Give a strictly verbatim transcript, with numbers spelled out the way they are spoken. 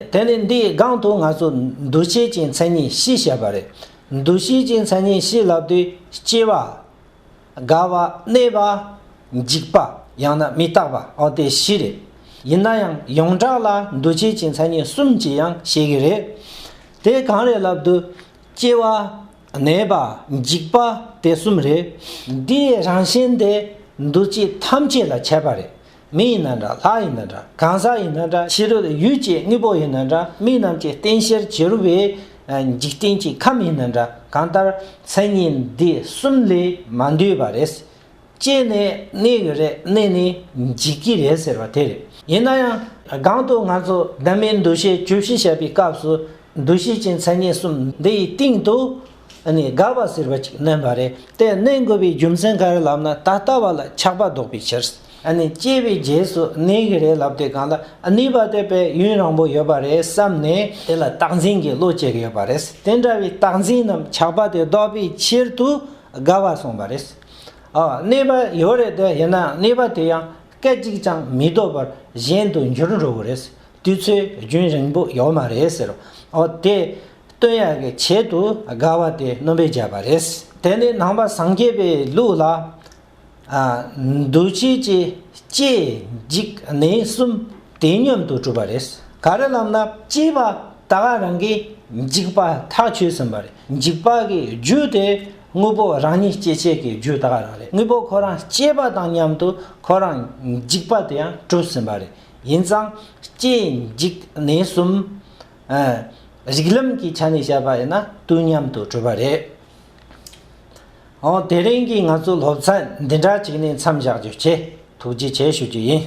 དེ་ནས་འདིའི་སྒང་དུ་ང་ཚོ་འདུ་བྱེད་ཀྱི་མཚན་ཉིད་བཞི་བཤད་པ་རེད། འདུ་བྱེད་ཀྱི་མཚན་ཉིད་བཞི་ལབ་དུས་སྐྱེ་བ། རྒ་བ། གནས་པ། འཇིག་པ། ཡང་ན་མི་རྟག་པ། འོ་དེ་བཞི་རེད། ཡིན་ན་ཡང་ཡོངས་གྲགས་ལ་འདུ་བྱེད་ཀྱི་མཚན་ཉིད་གསུམ་གྱིས་ཡང་བཤད་ཀྱི་རེད། དེ་གང་རེད་ལབ་དུས། སྐྱེ་བ། གནས་པ། འཇིག་པ། དེ་གསུམ་རེད། འདིའི་རང་བཞིན་དེ་འདུ་བྱེད་ཐམས་ཅད་ལ་ཁྱབ་པ་རེད། མི་ཡིན་ན་འདྲ། ལྷ་ཡིན་ན་འདྲ། གང་ཟག་ཡིན་ན་འདྲ། ཕྱི་རོལ་ཡུལ་གྱི་དངོས་པོ་ཡིན་ན་འདྲ། མི་རྣམས་ཀྱི་རྟེན་གཞིར་གྱུར་པའི་འཇིག་རྟེན་གྱི་ཁམས་ཡིན་ན་འདྲ། གང་ལྟར་མཚན་ཉིད་འདི་གསུམ་ལས་མ་འདུས་པ་རེད། སྐྱེས་ནས་གནས་ཀྱི་རེད། གནས་ནས་འཇིག་གི་རེད་ཟེར་བ་དེ་རེད། ཡིན་ན་ཡང་སྒང་དུ་ང་ཚོ་བདག་མེད་འདུ་ཤེས་བཅུ་བཞི་བཤད་པའི་སྐབས་སུ། འདུ་ཤེས་ཀྱི་མཚན་ཉིད་གསུམ་འདི་ཡི་སྟེང་དུ། ཨ་ནི་རྒ་བ་ཟེར་བ་ཅིག་བསྣན་པ་རེད། དེ་བསྣན་དགོས་པའི་རྒྱུ་མཚན་ག་རེ་ལབ་ན། ད་ལྟ་བ་ལ་ཆགས་པ་ལྡོག་པའི་ཕྱིར། ཨ་ནི་སྐྱེས་པའི་རྗེས་སུ་གནས་ཀྱི་རེད་ལབ་དུས་སྒང་ལ། གནས་པ་དེ་དཔེ་ཡུན་རིང་པོ་ཡོད་པ་རེད་བསམ་ནས། དེ་ལ་རྟག་འཛིན་གྱི་བློ་སྐྱེ་གི་ཡོད་པ་རེད། དེ་འདྲ་བའི་རྟག་འཛིན་ནམ་ཆགས་པ་དེ་ལྡོག་པའི་ཕྱིར་དུ་རྒ་བ་གསུངས་པ་རེད། ཨ། གནས་པ་ཡོད་རེད་དེ། ཡིན་ན་གནས་པ་དེ་ཡང་སྐད་ཅིག་ཀྱང་མི་སྡོད་པར་གཞན་དུ་འགྱུར་འགྲོ་གི་རེད། དུས་ཚོད་རྒྱུན་རིང་པོ་ཡོད་མ་རེད་ཟེར། ཨོ་དེ་སྟོན་ཡག་གི་ཆེད་དུ་རྒ་བ་དེ་སྣོན་པ་བརྒྱབ་པ་རེད། དེ་ནི་ནང་པ་སངས་རྒྱས་པའི་ལུགས་ལ། ཨ། འདུ་བྱེད་ཀྱི་སྐྱེ་འཇིག་གནས་གསུམ་དུས་མཉམ་དུ་གྲུབ་པ་རེད། ག་རེ་ལབ་ན། སྐྱེས་པ་ད་ག་རང་གིས་འཇིག་པ་ཐག་ཆོད་ཟིན་པ་རེད། འཇིག་པ་གི་རྒྱུ་དེ་དངོས་པོ་རང་ཉིད་སྐྱེ་བྱེད་ཀྱི་རྒྱུ་ད་ག་རང་རེད། དངོས་པོ་ཁོ་རང་སྐྱེས་པ་དང་མཉམ་དུ་ཁོ་རང་འཇིག་པ་དེ་ཡང་གྲུབ་ཟིན་པ་རེད། ཡིན་ཙང་སྐྱེ་འཇིག་གནས་གསུམ། ཨ། རིགས་ལམ་གྱི་ཆ་ནས་བཤད་པ་ཡིན་ན་དུས་མཉམ་དུ་གྲུབ་པ་རེད། འོ་དེ་རིང་གི་ང་ཚོའི་སློབ་ཚན་འདི་འདྲ་ཅིག་ནས་མཚམས་བཞག་རྒྱུ་བྱས། ཐུགས་རྗེ་ཆེ་ཞུ་རྒྱུ་ཡིན།